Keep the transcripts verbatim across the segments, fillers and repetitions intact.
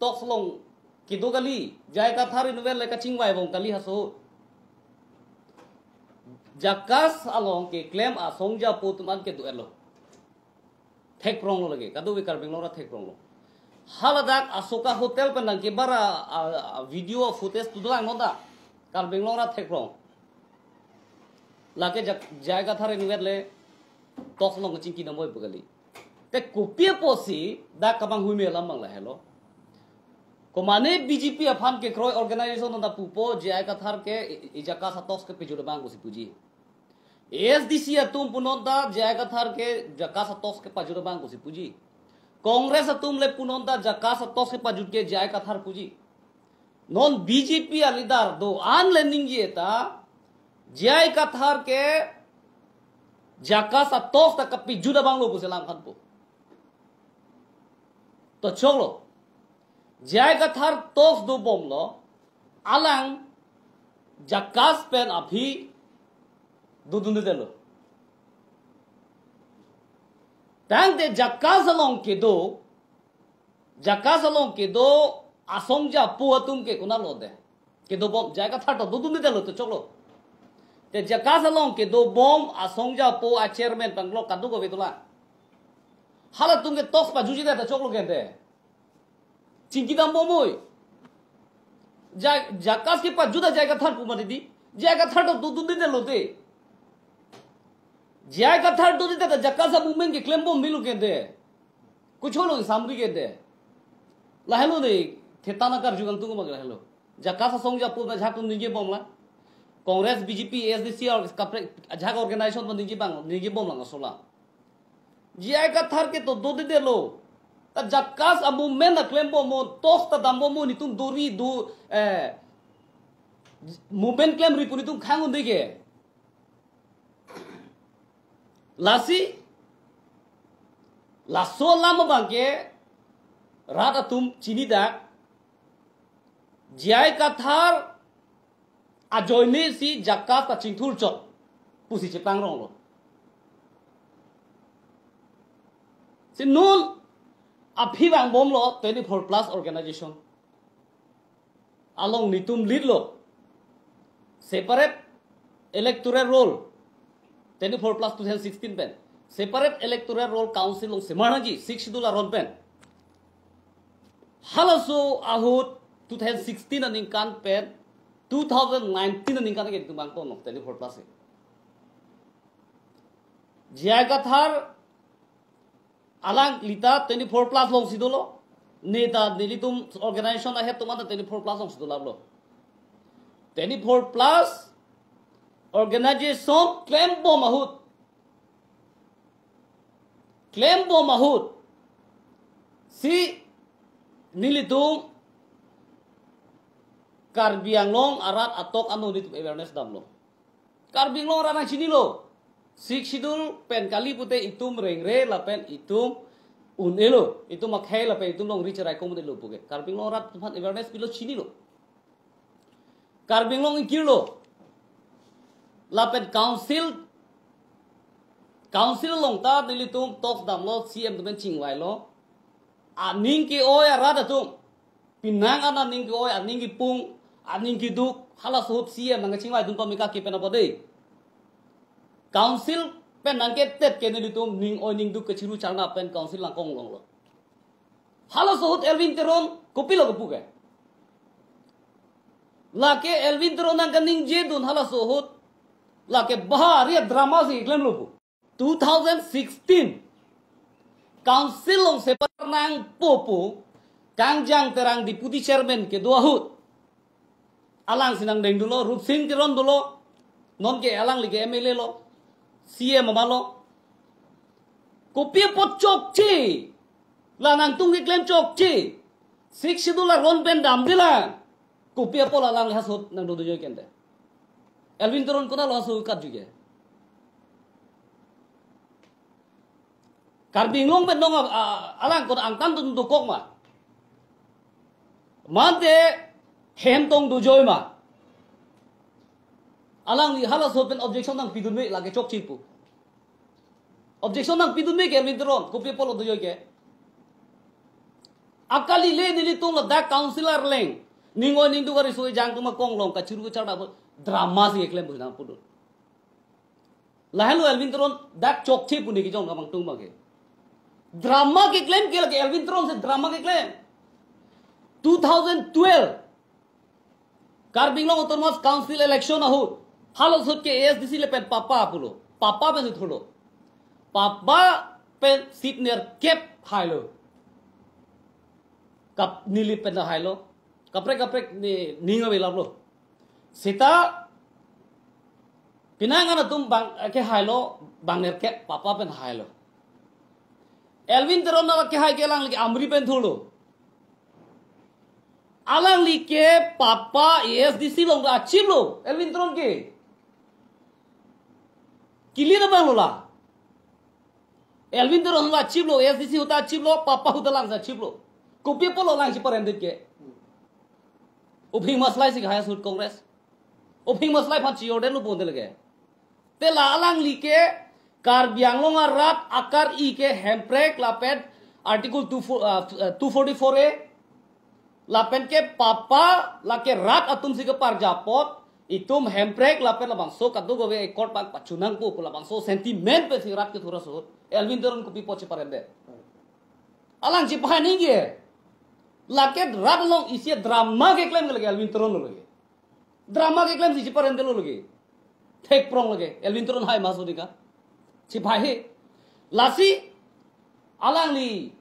talks along kedo kali, J I Kathar inutvet le kachingvai bom kali haso. JACAS along keklem asong japo atum an kedo-etlo. Thekpronglo lake, kadokave Karbi Anglong arat thekpronglo. Haladak Asoka Hotel pen nangkebar a, a, a video footage tu dolang non ta. Karbi Anglong arat thekprong. Lake J-, J I Kathar inutvet le talks along kachingki dambom pu kali. Te kopi apotsi dak kemanghuime alam abang lahelo. Komane B J P aphan kekroi organization anta pupo J I Kathar ke i, i JACAS a-talks ke pejut abang pusi puji. A S D C atum pu non ta J I Kathar ke JACAS a-talks ke pajut abang pusi puji. Congress atum le pu non ta JACAS a-talks ke pajut ke J I Kathar puji. Non B J P a-leader do-an le ningje ta J I Kathar ke JACAS a-talks ta kapejut abanglo pusi alam aphan pu. To choklo. J I Kathar talks dobomlo, alang JACAS pen aphi dodundedetlo. Tangte JACAS along kedo, JACAS along kedo asong japo atum ke konatlo de? Kedobom, J I Kathar to dodundedetlo to choklo. Te JACAS along kedobom asong japo a-chairman panglo kadokave dolang. Halatum ke talks pajutjedet ta choklo ke de. Chingki dambom oi. Ja-, JACAS kepajut ta J I Kathar pu mati di. J I Kathar to dodundedetlo de. J I Kathar dodedet ta JACAS a-movement keklembom melo ke de. Kucholo samri ke de. Lahelo de, thetan akarju kangtung abang lahelo. JACAS asong japo ta ajahak atum ningjebomlang. Congress, B J P, A S D C or kaprek ajahak organization atum ningje abang, ningjebomlang asola. J I Kathar ke to dodedetlo. Ta JACAS a-movement keklembom mo, talks ta dambom mo, netum dori do, eh, movement klemri pu netum khang un-e ke. Lasi, laso alam abang ke rat atum chinidak, J I Kathar ajoinesi JACAS ta chingthurchot pusi chepangronglo. Si non aphi vangbomlo twenty-four plus organization along netum lead lo. Separate electoral roll, twenty-four plus two thousand sixteen pen. Separate electoral roll council along semar nangji, Sixth Schedule aron pen. Halaso ahut two thousand sixteen aningkan pen, two thousand nineteen aningkan ke netum vangponlo, twenty-four plus ke. J I Kathar alangli ta twenty-four plus alongsi dolo. Ne ta nelitum organization ahead atum anta twenty-four plus alongsi dolaplo. Twenty-four plus organization klembom ahut. Klembom ahut. Si nelitum Karbi Anglong arat atok ano nelitum awareness damlo. Karbi Anglong arat nangchinilo. Sixth Schedule pen kali pute itum rengre lapen itum un-elo. Itum akhei lapen itum longri cherai komun-elo pu ke. Karbi Anglong arat aphan awareness pilo, chinilo. Karbi Anglong ingkirlo. Lapen council, council along ta nelitum talks damlo, C M atum pen chingvailo. Aning ke-oi arat atum. Penang an aning ke-oi, aning kepung, aning keduk, halaso ahut C M nangkachingvai dun pame kake pen apot de. Council pen nangketet ke nelitum ning oi ning duk kachiru charna pen council nangkong longlo. Halaso ahut Elwin Teron kopilo kepu ke. Lake Elwin Teron nangkaningje dun halaso ahut. Lake bahari drama si klemlo pu. Two thousand sixteen, council along separ nangpo pu, Kangjang Terang deputy chairman kedo ahut. Alangsi nangdeng dunlo, Rupsing Teron dunlo, non ke alangli ke M L A lo, C M ama lo. Kopi apot chokche, la nangtum keklem chokche, Sixth Schedule aron pen damdelang. Kopi apot alangli halaso ahut nangdodunjoi ke de. Elwin Teron konatlo halaso ahut katju ke. Karbi Anglong pen non a, a, alang konat angtan dun dokok ma. Mante hem tong dojoi ma. Alangli halaso ahut pen objection nangpidunme lake chokche pu. Objection nangpidunme ke Elwin Teron, kopi apotlo dojoi ke. Akali le nelitum ladak council arleng. Ning oi ning duk ari soi jang tum akong along kachuru kachar dak drama si keklem bu nang pudun. Lahelo Elwin Teron dak chokche pu ne kejong kamang tung bang ke. Drama keklem ke lake Elwin Teron si drama keklem. Two thousand twelve Karbi Anglong Autonomous Council election ahut, halaso ahut ke A S D C lapen papa pulo. Papa pen si thurlo. Papa pen seat nerkep hailo. Kap neli pen hailo. Kaprek kaprek ne ning ave laplo. Seta penang an atum bang, eh, kehailo, bang nerkep papa pen hailo. Elwin Teron na kehai ke alangli ke Amri pen thurlo. Alangli ke papa A S D C along ta achiplo, Elwin Teron ke. Kili na bang lo la. Elwin Teron la achiplo, A S D C ahut ta achiplo, papa ahut ta lang si achiplo. Kopi apotlo lang si parem det ke. Uphing maslai si kahai ahut Congress. Uphing maslai aphan chi-orden lo pon te lake. Te la alangli ke Karbi Anglong arat akar-i ke hemprek lapen Article two four, uh, two forty-four A lapen ke papa lake rat atum si keparjapot itum hemprek lapen labangso kadokave accord bang pachunang pu pu labangso sentiment pen si rat kethur ahut Elwin Teron kopi apot si parem det. Alang si pahai ningje. Lake rat along isi drama keklem ke lake Elwin Teron lo lake. Drama keklem si si parem det lo lake. Thek prong lake. Elwin Teron hai maso dika. Si pahai he. Lasi alangli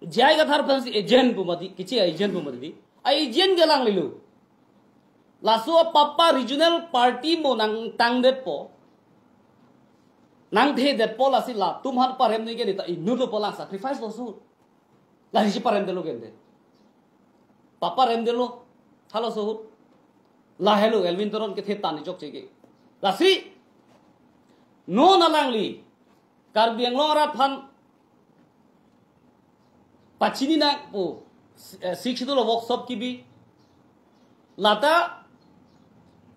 J I Kathar pen si agent pu mati, keche agent pu mati. A agent ke alangli lo. Laso papa regional party mo nangtang detpo. Nangthe detpo lasi latum aphan parem ningje neta inut lo pu lang sacrifice lo ahut. Lasi si parem det lo ke ante. Papa rem det lo. Halaso ahut. Lahelo Elwin Teron kethe tan ni chokche ke. Lasi non alangli Karbi Anglong arat aphan pachini nang pu, eh, Sixth Schedule workshop kebi. Lata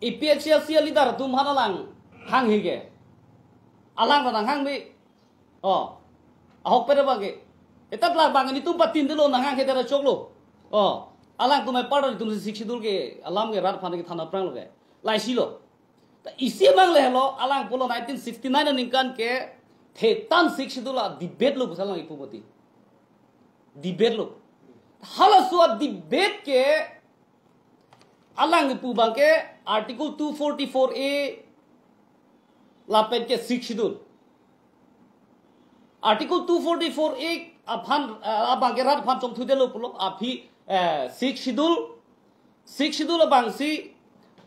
A P H L C leader atum aphan alang hanghe ke. Alang ta nanghangme. Oh. Ahok pen abang ke. Etat la bang nelitum patin detlo nanghanghe det ra choklo. Oh. Alangtum apar nelitum si Sixth Schedule ke alam ke rat aphan kethan aphrang lo ke. Laisi lo. Ta isi abang le lo, alang pulo nineteen sixty-nine aningkan ke thetan Sixth Schedule a-debate lo pu si alang ipu mati. Debate lo. Halaso a-debate ke alang ipu abang ke Article two forty-four A lapen ke Sixth Schedule. Article two forty-four A aphan, eh, abang ke rat aphan chongthu det lo pulo, aphi, eh, Sixth Schedule, Sixth Schedule abang si,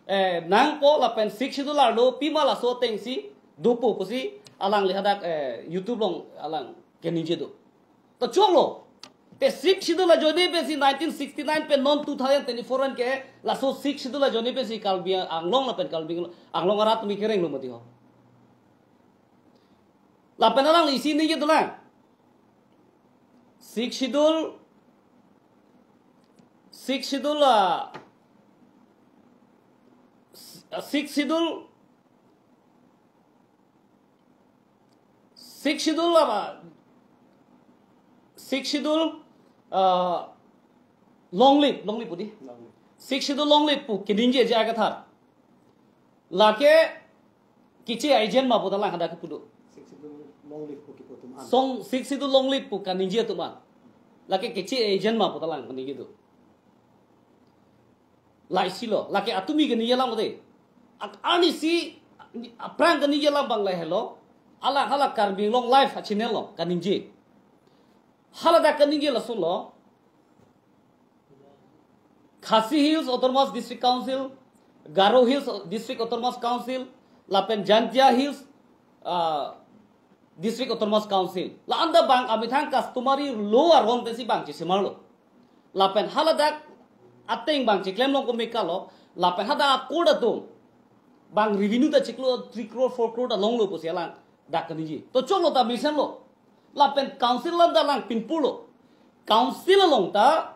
eh, nangpo lapen Sixth Schedule arlo pima laso ateng si dopo pusi alangli hadak, eh, YouTube along alang keningje do. To choklo. Te Sixth Schedule ajoine pen si nineteen sixty-nine pen non two thousand twenty-four an ke laso Sixth Schedule ajoine pen si Karbi Anglong lapen Karbi Anglong arat mi kereng lo mati ho. Lapen alangli isi ningje dolang. Sixth Schedule, Sixth Schedule, ah, Sixth Schedule, Sixth Schedule apa? Sixth Schedule, ah, long live, long live pu di. Long live. Sixth Schedule long live pu keningje J I Kathar. Lake keche agent ma pu ta lang hadak kepu do. Sixth Schedule long live pu kipu atum an. Song Sixth Schedule long live pu kaningje atum an. Lake keche agent ma pu ta lang kaningje do. Laisi lo, lake atumi kaningje alam de. Ak-, arnisi aphrang kaningje alam abang lahelo. Hala hala Karbi Anglong Live a-channel along kaningje. Hala dak kaningje lason lo. Khasi Hills Autonomous District Council, Garo Hills District Autonomous Council, lapen Jaintia Hills, ah, District Autonomous Council. La-an ta bang amethang customary law arong pensi bang chesemar lo. Lapen hala dak ateng bang cheklem long kome ka lo, lapen hadak a-court atum bang revenue ta chiklo three crore, four crore ta longlo pusi alang dak kaningje. To choklo ta mesen lo. Lapen council alam ta alang pinpur lo. Council along ta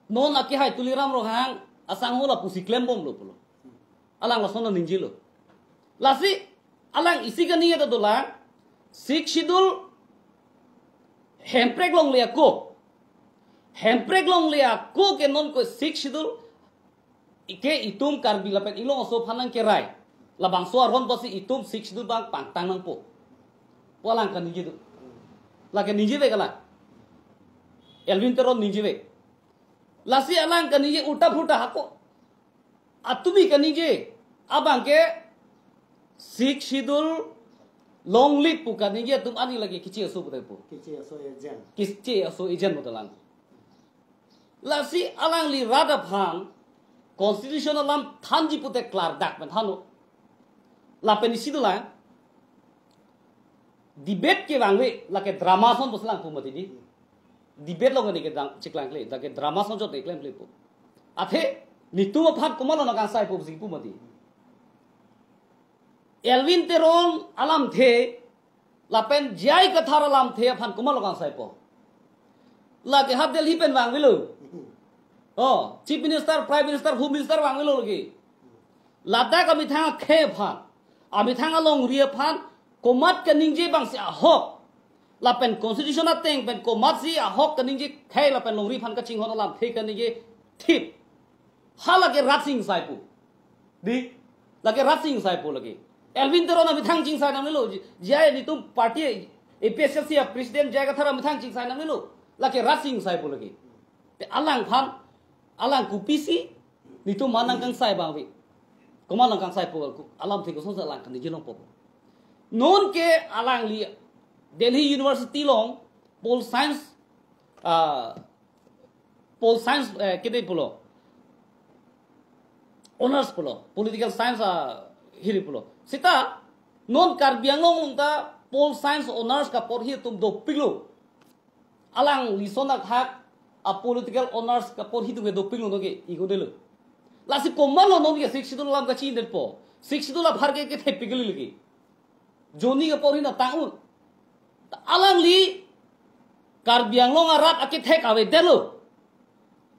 non akehai Tuliram Ronghang asangho la pusi klembom lo pulo. Alang lason ningje lo. Lasi alang isi kaningje ta dolang, Sixth Schedule hemprek longle ako. Hemprek longle ako ke non ko Sixth Schedule ke itum Karbi lapen Inglong aso aphan nangkerai. Labangso aron pusi itum Sixth Schedule abang pangtang nangpo. Pu alang kaningje do. Lake ningjevek alang. Elwin Teron ningjevek. Lasi alang kaningje ulta phulta hako. Atumi kaningje abang ke Sixth Schedule longle pu kaningje atum ani lake kiche aso putai pu. Kiche aso agent. Kiche aso agent mo dalang. Lasi alangli rat aphan constitution alam thanji pute klardak pen thano. Lapen isi dolang debate kevangve lake drama ason pusi lang pu mati di. Debate along ne kedang chiklang kle, lake drama ason chot ne klemkle pu. Athe nitum aphan komatlo nangkangsai pu pusi pu mati. Elwin Teron alamthe lapen J I Kathar alamthe aphan komatlo kangsaipo. Lake ha Delhi pen vangvelo. Oh, Chief Minister, Prime Minister, Home Minister vangvelo lake. Ladak amethang akhei aphan, amethang alongri aphan, komat kaningje abangsi ahok. Lapen constitution ateng pen komatsi ahok kaningje khei lapen longri aphan kachinghon alamthe kaningje thip. Hala ke rat sing sai pu. Di, lake rat sing sai pu lake. Elwin Teron amethang chingsai nangnelo, J I nitum party A P H L C a president J I Kathar amethang chingsai nangnelo. Lake rat sing sai pu lake. Te alangphan, alang kopisi nitum aphan nangkangsai abang ave. Komat nangkangsai pu alamthe kosonsi alang kaningje longpo. Non ke alangli Delhi University along pol science, ah, pol science, eh, kete pulo. Honors pulo, political science, ah, hiri pulo. Seta non Karbi Anglong along ta pol science honors kaporhi atum dopiklo. Alangli ason akhak a political honors kaporhi atum ke dopiklo, non ke igodelo. Lasi komatlo non ke Sixth Schedule alam kachinedetpo. Sixth Schedule aphan ke kethepik kali lake. Joni kaporhi nangtang un. Ta alangli Karbi Anglong arat akethek avedetlo.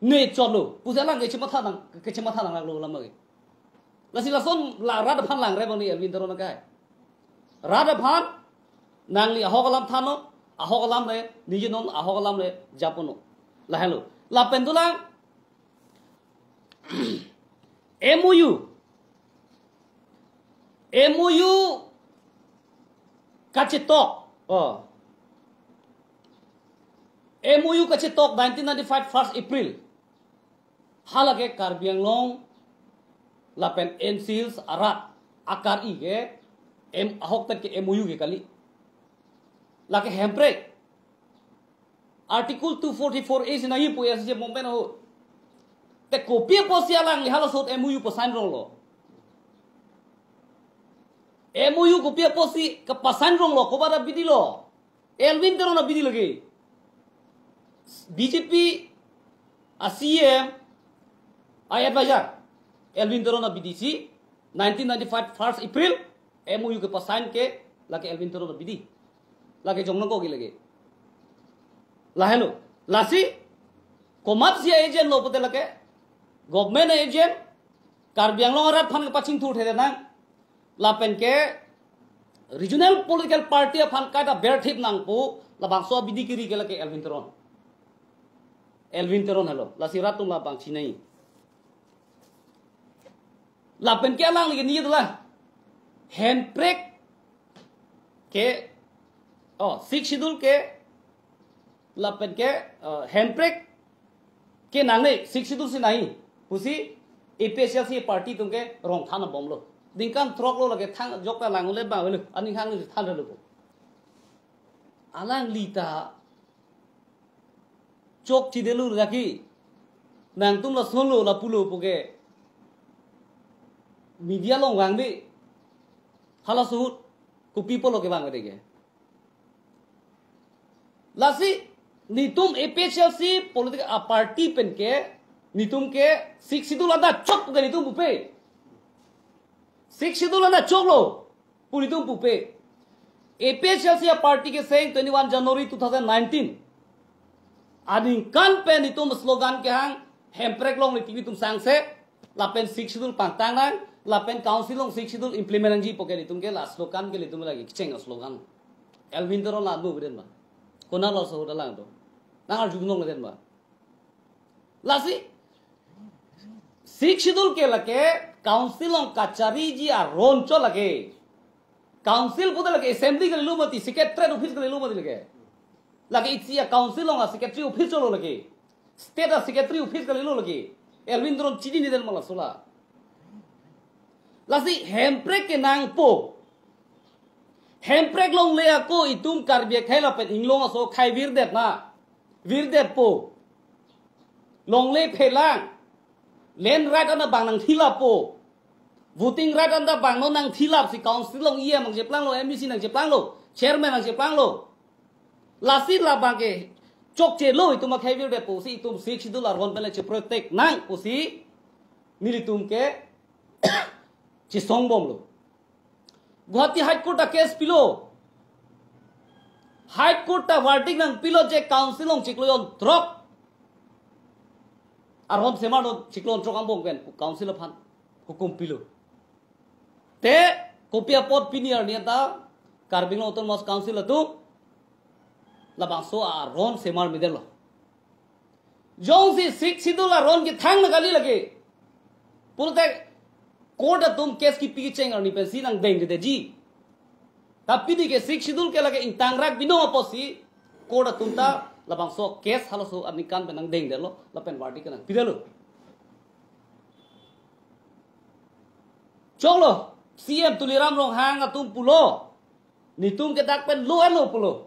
Ne chotlo. Pusi alang kechematha nang, kechematha nang laglo alam ke. Lasi lason la rat aphan langre abang ni Elwin Teron akai. Rat aphan nangli ahok alam thano, ahok alam le, ningje non ahok alam le japonnon. Lahelo. Lapen dolang M O U. M O U kachetok. Oh. M O U kachetok nineteen ninety-five first April. Hala ke Karbi Anglong lapen N C Hills arat akar-i ke M, ahoktet ke M O U ke kali. Lake Hemprek Article two forty-four A si nangji pu S J Mompen ho. Te kopi apotsi alangli halaso M O U pasign ronglo? M O U kopi apotsi kapasign ronglo, komat abidi lo? Elwin Teron abidi lake. B J P a C E M a advisor. Elwin Teron abidi si nineteen ninety-five first April M O U kepasign ke lake Elwin Teron abidi. Lake jong nangkok lake. Lahelo. Lasi komatsi agent lo pute lake government agent, Karbi Anglong arat aphan kepachingthur thede nang. Lapen ke regional political party aphan kaita berthip nangpo, labangso abidi kiri ke lake Elwin Teron. Elwin Teron helo. Lasi rat atum labang chinai. Lapen ke alangli ke ningje dolang. Hemprek ke, oh, Sixth Schedule ke, lapen ke, eh, Hemprek ke nangne, Sixth Schedule si nangji pusi A P H L C party atum ke rong than abomlo. Ningkan throklo lake thang jok ta lang le bang le, aning hang le than lo. Alangli ta chokchedetlo lake. Nangtum lasonlo lapulo pu ke media along vangve. Halaso ahut kopi apotlo kevangvede ke? Lasi netum A P H L C political, ah, party pen ke netum ke Sixth Schedule anta chok ke netum pupe. Sixth Schedule anta choklo pu netum pupe. A P H L C a party kecheng twenty-one January two thousand nineteen aningkan pen netum slogan kehang, Hemprek longle TV atum sangse, lapen Sixth Schedule pangtang nang, lapen council along Sixth Schedule implement nangji pu ke netum ke la slogan ke netum lake kecheng slogan. Elwin Teron la nu beden ba. Konat laso ahut alang do? Nang arjudun longle den ba. Lasi Sixth Schedule ke lake council along kachariji aron chot lake. Council puta lake assembly kalilo mati, secretariat office kalilo mati lake. Lake isi a-council along a-secretary office chotlo lake. State a-secretary office kalilo lake. Elwin Teron chini ni den mala sola. Lasi hemprek kenangpo. Hemprek longle ako itum Karbi akhei lapen inglong aso akhei virdetna. Virdetpo. Longle phelang. Land right anta bang nangthilappo. Voting right anta bang non nangthilapsi council along E M nangcheplanglo, M D C nangcheplanglo, chairman nangcheplanglo. Lasi labang ke chokchelo itum akhei virdetpo si itum Sixth Schedule aron pen le cheprotect nang pusi nelitum ke chesongbomlo. Guwahati High Court ta case pilo. High Court ta verdict nangpilo je council along chiklo jonthrok aron semarlo, chiklo jonthrok angbong pen council aphan hukum pilo. Te kopi apot pini arni anta Karbi Anglong Autonomous Council atum labangso aron semar medetlo. Jongsi Sixth Schedule aron kethang na kali lake pulote court atum case kipi kecheng arni pensi nangdengdedetji. Ta pini ke Sixth Schedule ke lake ingtangrak binong apotsi court atum ta labangso case halaso aningkan pen nangdengdetlo lapen verdict nangpidetlo. Choklo, C M Tuliram Ronghang atum pulo, netum ke dak pen lo elo pulo.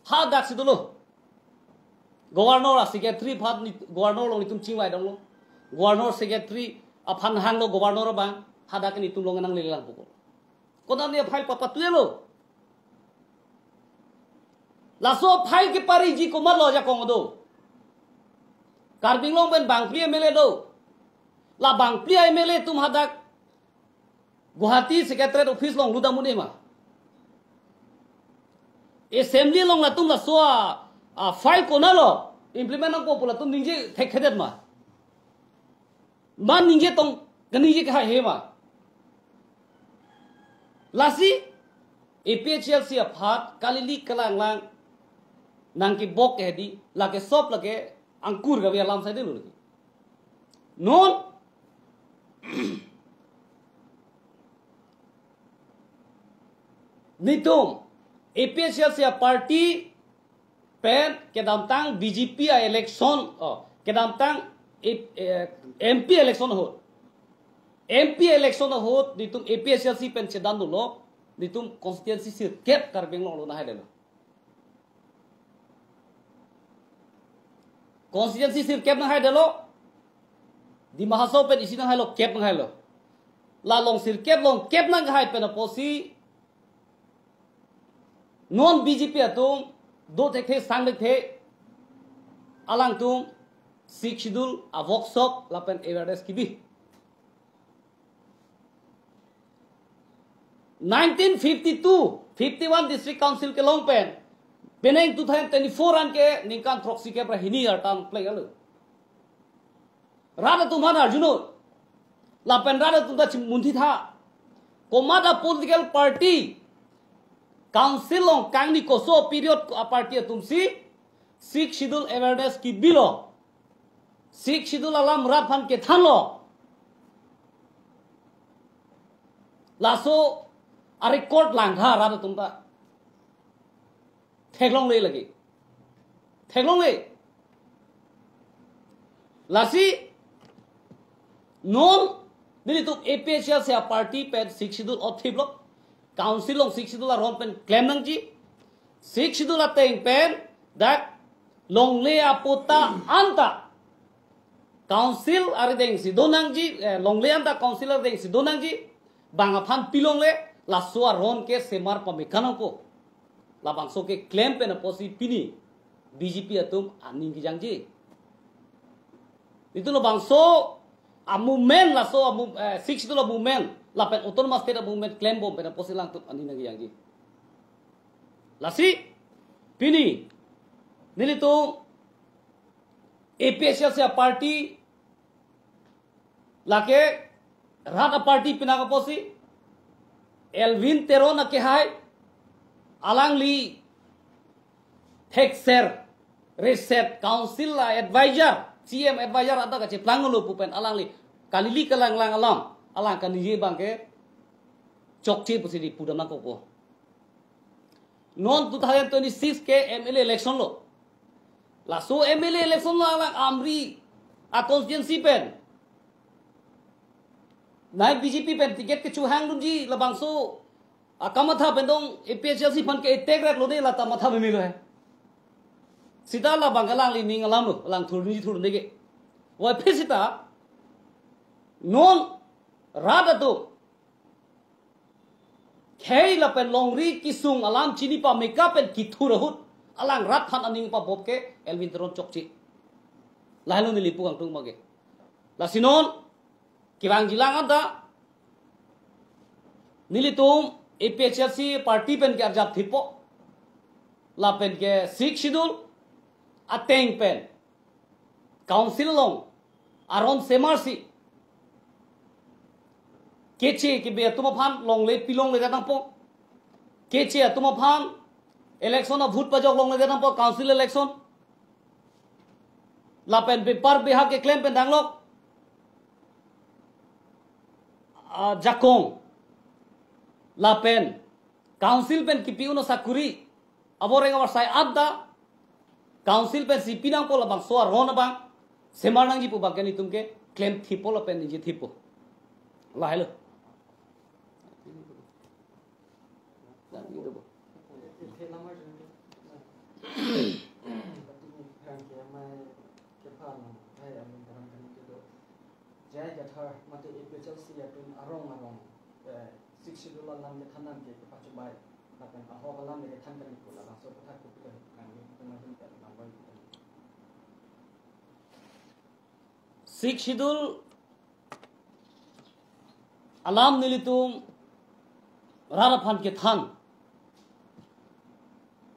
Hadaksi dolo. Governor a-secretary aphan ni, governor along netum chingvai damlo. Governor secretary aphan hanglo governor abang. Hadak netum along nanglelangpo. Konat ne file papatuelo. Laso file kepariji komatlo ajakong do. Karbi Anglong pen bangphli M L A do. La bangphli M L A atum hadak Guwahati Secretariat Office along lutdam un-e ma? Assembly along latum laso a, a file konatlo implement nangpo pu latum ningje thekthedet ma? Man ningje tong, kaningje kahaihe ma? Lasi A P H L C aphan kalili kalanglang nangkebok ke hedi, lake sop lake angkur kave alam saidelo lake. Non netum A P H L C a-party pen kedamtang B J P a-election, oh, kedamtang A-, eh, M P election ahut. M P election ahut netum A P H L C pen chedandunlo, netum constituency sirkep Karbi Anglong along nanghaidetlo. Constituency sirkep nanghaidetlo. Dima Hasao pen isi nanghailo, kep nanghailo. La along sirkep along kep nanghai pen apotsi non B J P atum do thekthe sang thekthe alangtum Sixth Schedule a-workshop lapen awareness kebi. Nineteen fifty-two, fifty-one District Council kelong pen, penang two thousand twenty-four an ke ningkan throksikep ra hini artan plenglo. Rat atum aphan arjunon. Lapen rat atum ta chimunthi tha. Komat a-political party council along kangni koso period a-party atumsi Sixth Schedule awareness kebilo. Sixth Schedule alam rat aphan kethanlo. Laso a-record langtha rat atum ta. Theklongle lake. Theklongle. Lasi non nelitum A P H L C a-party pen Sixth Schedule othiplo. Council along Sixth Schedule aron pen klem nangji. Sixth Schedule ateng pen dak longle apatta anta council arideng si do nangji, eh, longle anta council arideng si do nangji, bang aphan pilongle, laso aron ke semar pame kanangpo. Labangso keklem pen apotsi pini B J P atum aning kejangji. Itum labangso a-movement, laso a-mov-, eh, Sixth Schedule a-movement, lapen Autonomous State a-movement klembom pen apotsi alangtum aning nangkejangji. Lasi pini nelitum A P H L C a-party lake rat a-party pinaka apotsi Elwin Teron akehai, alangli thekser reset council a-advisor C M advisor ata kacheplanglo pu pen alangli kalili kalanglang alam, alang kaningje abang ke chokche pusi di pudam nangkokpo. Non two thousand twenty-six ke M L A election lo. Laso M L A election lo alang Amri a constituency pen, nai B J P pen ticket kechohangdunji labangso akamatha pen dong, A P H L C aphan ke attack rek lo de, lata matha meme lo he. Sita labang ke alangli ning alam lo, alang thurni thurni ke. Wai phe sita non rat atum khei lapen longri kesung alam chini pameka pen kethur ahut alang rat aphan aning pabop ke Elwin Teron chokche. Lahelo neli pu kangtung abang ke. Lasi non kevangjilang anta nelitum A P H L C party pen ke arjap thipo. Lapen ke Sixth Schedule ateng pen council along aron semarsi keche kebe atum aphan longle pilongle nangpo. Keche atum aphan election a vote pajok longle nangpo, council election. Lapen bepar beha keklem pen danglok ajakong. Lapen council pen kipi un asakuri aboreng abarsai anta council pensi pinangpo, labangso aron abang semar nangji pu abang ke nelitum keklem thipo lapen ningje thipo. Lahelo. J I Kathar mate A P H L C atum arong arong, eh, Sixth Schedule alam kethan an ke kepachobei, lapen ahok alam ke kethan kali pu labangso aputhak kopi kali nang ni tengah jin pen nang bai. Sixth Schedule alam nelitum rat aphan kethan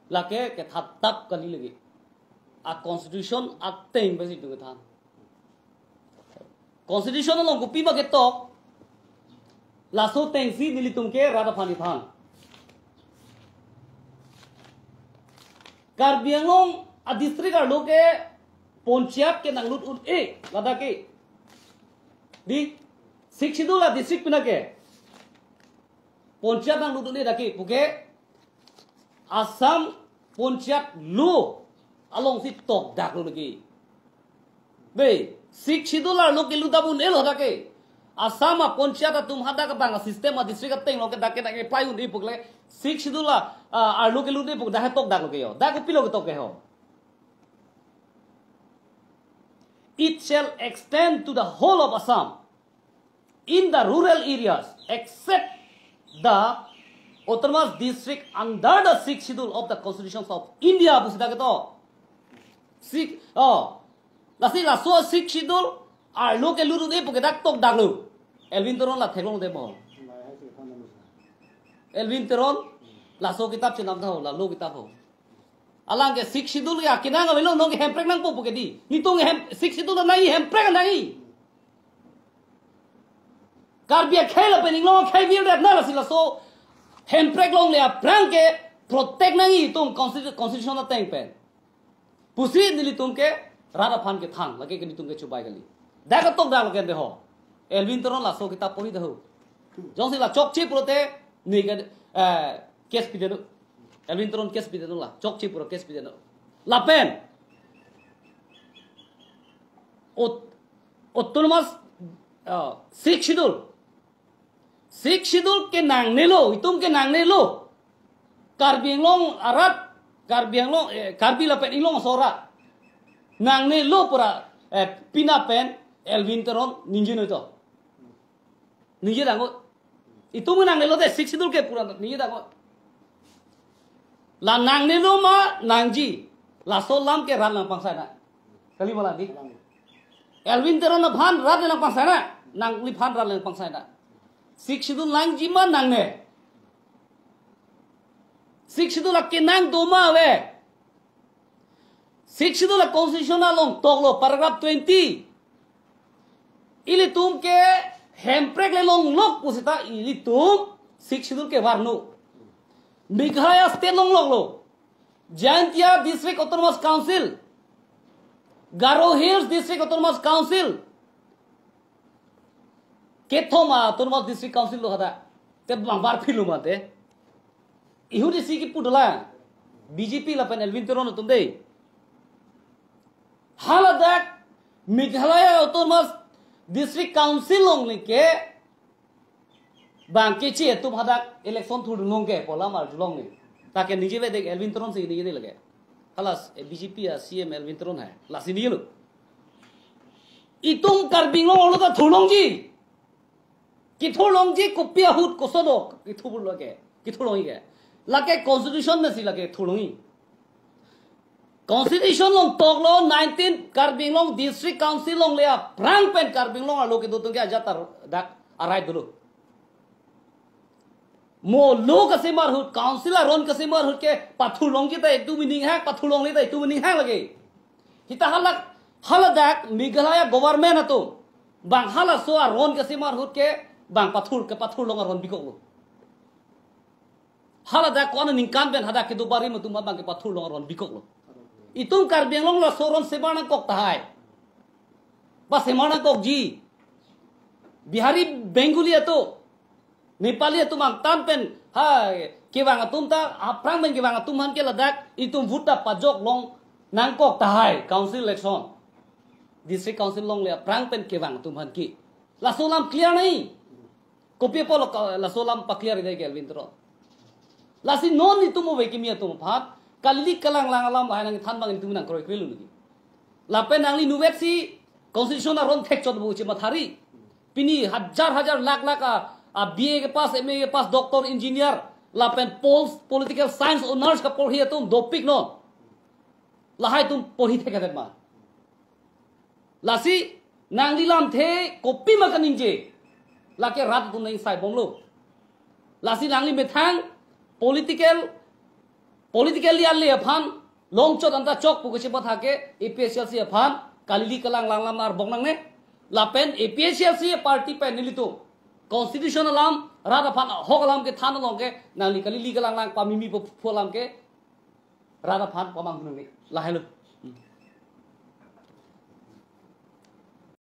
lake kethan tap kali lagi. A constitution ateng pensi itum kethan. Constitution along kopima ketok, laso atengsi nelitum ke rat aphan kethan. Karbi Anglong a district arlo ke ponchayat ke nanglut un-e ladak ke. Di Sixth Schedule a district pina ke ponchayat nanglut un-e dak ke puke Assam ponchayat law alongsi tokdaklo lagi. Dei, Sixth Schedule arlo kelut un-elo dak ke. Assam a ponchayat atum hadak abang a system a district ateng lo ke dak ke dak ke apply un-e puk le Sixth Schedule a, a, arlo kelut un-e puk dak he tokdaklo ke yo. Dak kopilo ketok ke ho. It shall extend to the whole of Assam in the rural areas except the autonomous district under the Sixth Schedule of the Constitution of India pusi dak ketok. Sixth, oh. Lasi laso Sixth Schedule arlo kelut un-e puke dak tokdaklo. Elwin Teron la theklongde mo. Elwin Teron laso kitap chenam tha ho, la law kitap ho. Alang ke Sixth Schedule ya kinang avelo, non ke hemprek nangpo puke di. Nelitum hem, Sixth Schedule nangji, hemprek nangji. Karbi akhei lapen Inglong akhei virdet na lasi laso hemprek longle aphrang ke protect nangji itum constitu-, constitution ateng pen pusi nelitum ke rat aphan kethan, lake ke nelitum kechobei kali. Dak ketokdak lake de ho. Elwin Teron laso kitap pori dak ho. Jongsi la chokche pulote ne ke, eh, case pidetnon. Elwin Teron case pidetnon la. Chokche pulo case pidetnon. Lapen aut-, autonomous, uh, Sixth Schedule. Sixth Schedule ke nangnelo, itum ke nangnelo. Karbi Anglong arat, Karbi Anglong, eh, Karbi lapen Inglong aso arat nangnelo pura, eh, pina pen Elwin Teron ningje noi to. Ningje dang ko. Itum nangnelo de Sixth Schedule ke pura ningje dang ko. La nangnelo ma nangji. Laso alam ke rat nangpangsai na. Kali malam di. Elwin Teron aphan rat nangpangsai na. Nangliphan rat nangpangsai na. Sixth Schedule nangji ma nangne. Sixth Schedule akenang do ma ave. Sixth Schedule a constitution along toklo paragraph twenty. Ilitum ke hemprek le longlok pusita ilitum Sixth Schedule ke varno. Meghalaya state longloklo. Jaintia District Autonomous Council. Garo Hills District Autonomous Council. Kethom a Autonomous District Council lo hadak. Te bang bar philo mate. Ihut isi kipu dolang. B J P lapen Elwin Teron atum dei. Haladak Meghalaya Autonomous District Council along leke bang keche atum hadak election thurdun long ke pu alam arjulong ni. Ta ke ningjevedetke Elwin Teron si ningjedet lake. Hala B J P a C M Elwin Teron hai. Lasi ningje lo. Itum Karbi Anglong arlo ta thurlongji. Kethurlongji kopi ahut koson do kethur lake. Kethurlongji ke. Lake constitution mesi lake thurlongji. Constitution along toklo nineteen Karbi Anglong District Council along le aphrang pen Karbi Anglong arlo kedo atum ke ajat tar dak arai dolo. Mo law kasemar ahut, council aron kasemar ahut ke pathurlongji ta itum aning hang, pathurlongle ta itum aning hang lake. Hita halak, haladak Meghalaya government atum bang halaso aron kasemar ahut ke bang pathur, kepathurlong aron bikoklo. Haladak ko-an aningkan pen hadak kedo barim atum bang kepathurlong aron bikoklo. Itum Karbi Anglong laso aron semar nangkok tahai. Pasemar nangkokji. Bihari, Bengali atum, Nepali atum angtan pen ha kevang atum ta aphrang pen kevang atum aphan ke ladak itum vote ta pajok long nangkok tahai council election. District Council along le aphrang pen kevang atum aphan ke. Laso alam clear nai. Kopi apotlo ka-, laso alam pa-clear-det ke Elwin Teron. Lasi non itum ove kimi atum aphan kalili kalanglang alam lahai nangthan abang itum nangkroikre lo lagi. Lapen nangli inutvet si constitution aron thekchot pu chemathari. Pini hajar hajar lakh lakh a, a B A kepass, M A kepass, doctor, engineer, lapen pol-, political science honours kaporhi atum dopik non. Lahai atum porhi thekthedet ma. Lasi nangli lamthe kopima kaningje, lake rat atum nang saibomlo. Lasi nangli methang political, politically ale aphan longchot anta chok pu kachepatha ke A P H L C aphan kalili kalanglang alam arbong nangne. Lapen A P H L C party pen nelitum constitution alam, rat aphan ahok alam kethan along ke nangli kalili kalanglang pamimi pu, pu alam ke rat aphan pamanghu nangne. Lahai lo.